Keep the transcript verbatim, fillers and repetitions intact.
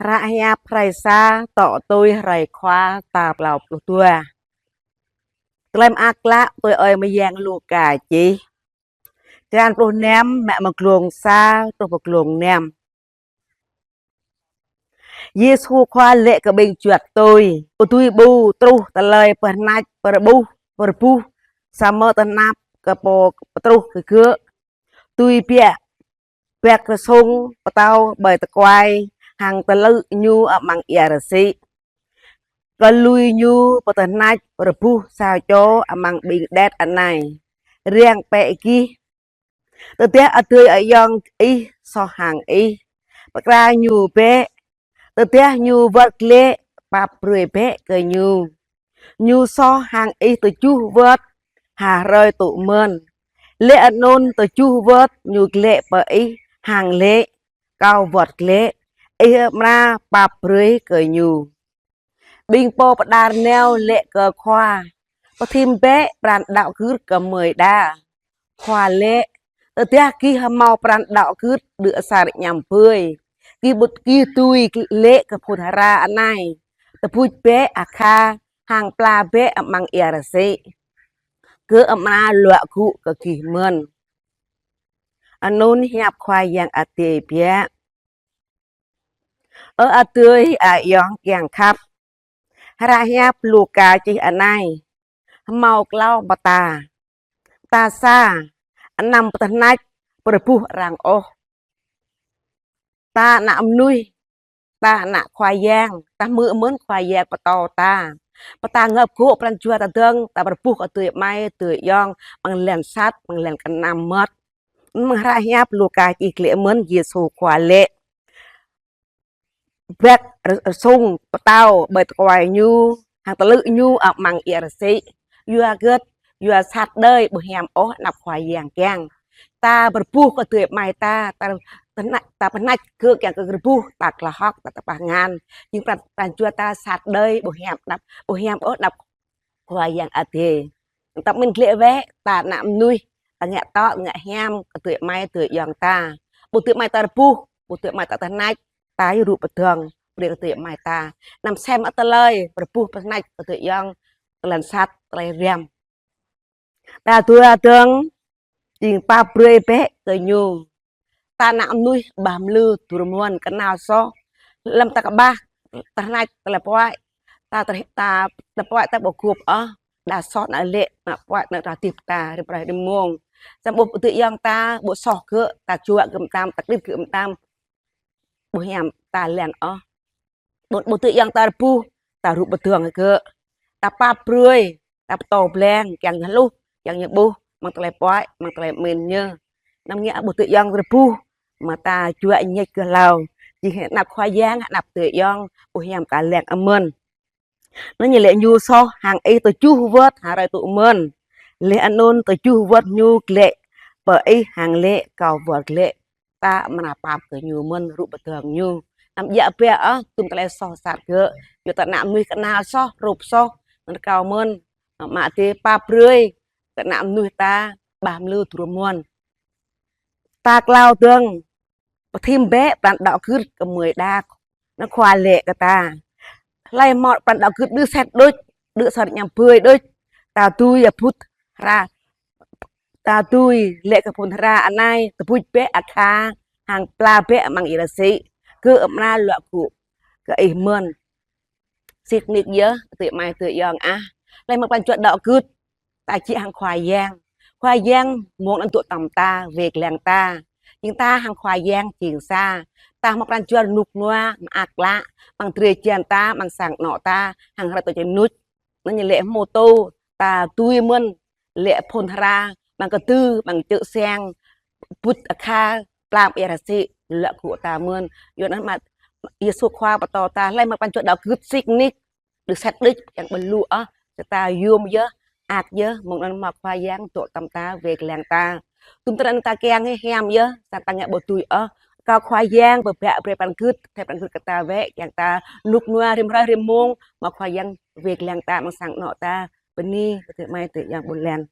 Hră hiăp hrơi sa, tŏ tui hrơi Khua tal klâo pluh dua. Tơlơi mơak klă tui ơi mơyang Luka čih. Črăn pluh năm, mă mơ̆ng glông sa truh pơ glông năm. Yêsu Khua laĭ kơ ƀing juăt tui: Ƀu dưi ƀu truh tơlơi pơhneč pơrơbuh, pơrơbuh, samơ̆ tơnap kơ pô pơtruh kơ gơ̆. Dưi biă bĕ kơ sung pơtâo ƀơi tơkuai hăng tơlư̆ ñu amăng ia rơsĭ, kơ lui ñu pơtơhneč pơrơbuh sa čô amăng ƀing đet anai: Riăng bĕ gih, tơdah adơi ayŏng ih soh hăng ih, pơkra ñu bĕ. Tơdah ñu wơ̆t glaĭ, pap brơi bĕ kơ ñu. Ñu soh hăng ih tơjuh wơ̆t, ha hrơi tŭ mơ̆n. Laih anŭn tơjuh wơ̆t ñu glaĭ pơ ih hăng laĭ: Kâo wơ̆t glaĭ. Ih amra pap brơi kơ ñu. Ƀing pô pơđar nao laĭ kơ Khua: Pơthim bĕ pran đaŏ gưt kơ gơmơi đa. Khua laĭ: Tơdah gih hơmâo pran đaŏ gưt đưh asar añăm ƀơi, gih ƀu, gih dưi laĭ kơ phŭn hra anai: Tơbuč bĕ akha hăng pla bĕ amăng ia rơsĭ, gơ̆ amra luă gŭ kơ gih mơ̆n. Anŭn hiăp Khua Yang Adai biă. Ơ adơi ayŏng kiăng khăp, hră hiăp Luka čih anai hơmâo klâo mơta. Mơta sa, anăm pơtơhneč pơrơbuh arăng ôh. Ta ană mơnuih, ta ană Khua Yang, ta hmư̆ mơ̆n Khua Yang pơtô ta. Pơta ngă gŭ pran jua ta dơ̆ng, ta pơrơbuh kơ adơi amai adơi ayŏng amăng lăn sat, amăng lăn kơnăm mơ̆t. Amăng hră hiăp Luka čih glaĭ mơ̆n Yêsu Khua laĭ: Bĕ kơ sung pơtâo ƀơi tơkuai ñu hăng tơlư̆ ñu amăng ia rơsĭ. Yua hơget? Yua sat đơi ƀu hiam ôh anăp Khua Yang kiăng. Ta pơrơbuh kơ adơi amai ta, ta pơhneč, ta pơhneč gơ̆ kiăng kơ pơrơbuh, ta klă hŏk, ta tơpă ngăn. Jing pran, pran jua ta sat đơi ƀu hiam anăp, ƀu hiam ôh anăp Khua Yang Adai. Ta pơmĭn glaĭ wơ̆t, ta ană mơnuih, ta ngă tŏ, ngă hiam kơ adơi amai adơi ayŏng ta. Ƀu adơi amai ta rơbuh, ƀu adơi amai ta tơhneč, ta yơh rŭ pơdơ̆ng brơi kơ adơi amai ta. Anăm sem ôh tơlơi pơrơbuh pơtơhneč kơ adơi ayŏng, tơlơi sat, tơlơi răm. Ta dua dơ̆ng, jing pap brơi bĕ kơ ñu. Ta ană mơnuih bah mlư, dur mơ̆n, kơnal soh. Lơ̆m ta kơƀah, tơhneč, tơlơi puăi, ta tơ-, ta tơlơi puăi ta ƀu gŭp ôh, đa soh ană lĕ, ană puăi, ană ta hơdip ta rĭm hrơi rĭm mông. Samơ̆ ƀu adơi ayŏng ta, ƀu soh gơ̆, ta juă gơ̆ mơtam, ta klĭt gơ̆ mơtam, ƀu hiam ta lăng ôh. Ƀu, ƀu adơi ayŏng ta rơbuh, ta rŭ pơdơ̆ng gơ̆. Ta pap brơi, ta pơtô blang, kiăng ñu hluh, kiăng ñu ƀuh, amăng tơlơi puăi, amăng tơlơi pơmĭn ñu. Anăm ngă ƀu adơi ayŏng rơbuh, mơ̆ ta juă ñĕč kơ hlâo. Jing anăp Khua Yang, anăp adơi ayŏng, ƀu hiam ta lăng ôh mơ̆n. Anŭn ñu laĭ ñu soh hăng ih tơjuh wơ̆t, ha hrơi tŭ mơ̆n. Laih anŭn tơjuh wơ̆t ñu glaĭ pơ ih hăng laĭ: Kâo wơ̆t glaĭ. Ta amra pap kơ ñu mơ̆n, rŭ pơdơ̆ng ñu. Anăm djă biă ôh, tum tơlơi soh sat gơ̆. Yua ta ană mơnuih kơnal soh, rup soh, anŭn rơkâo mơ̆n. Mă Adai pap brơi kơ ană mơnuih ta bah mlư, dur mơ̆n. Ta klâo dơ̆ng, pơthim bĕ pran đaŏ gưt kơ gơmơi đa. Anŭn Khua laĭ kơ ta. Hlơi hơmâo pran đaŏ gưt đưh sĕt đôč, đưh asar añăm ƀơi đôč, ta dưi yơh phŭn hra, ta dưi laĭ kơ phŭn hra anai: Tơbuč bĕ akha hăng pla bĕ amăng ia rơsĭ, gơ̆ amra luă gŭ kơ ih mơ̆n. Sĭt nik yơh, adơi amai adơi ayŏng ah. Hlơi hơmâo pran jua đaŏ gưt, ta jĕ hăng Khua Yang. Khua Yang mơ̆ng anŭn dŏ tŏm ta, wai lăng ta. Jing ta hăng Khua Yang jing sa. Ta hơmâo pran jua rơnŭk rơnua, mơak klă, amăng drơi jăn ta, amăng sang anŏ ta, hăng hrơi ta čơnuč. Anŭn ñu laĭ hơmâo tô, ta dưi mơ̆n, laĭ phŭn hra, amăng kơdư, amăng čư̆ siăng, buč akha, pla amăng ia rơsĭ, luă gŭ ta mơ̆n. Yua anŭn mơ̆ Yêsu Khua pơtô ta, hlơi hơmâo pran jua đaŏ gưt sĭt nik, đưh sĕt đôč, kiăng ƀu lu ôh, ta yôm yơh, ak yơh, mơ̆ng anŭn mơ̆ Khua Yang dŏ tŏm ta, wai lăng ta. Tum tơlơi anŭn ta kiăng hiam yơh, sa ta ngă ƀu dưi ôh. Rơkâo Khua Yang pơbă brơi pran gưt, thâo pran gưt kơ ta wơ̆t, kiăng ta rơnŭk rơnua rĭm hrơi rĭm mông, mơ̆ Khua Yang wai lăng ta, amăng sang anŏ ta, bơni kơ adơi amai adơi ayŏng ƀôn lan.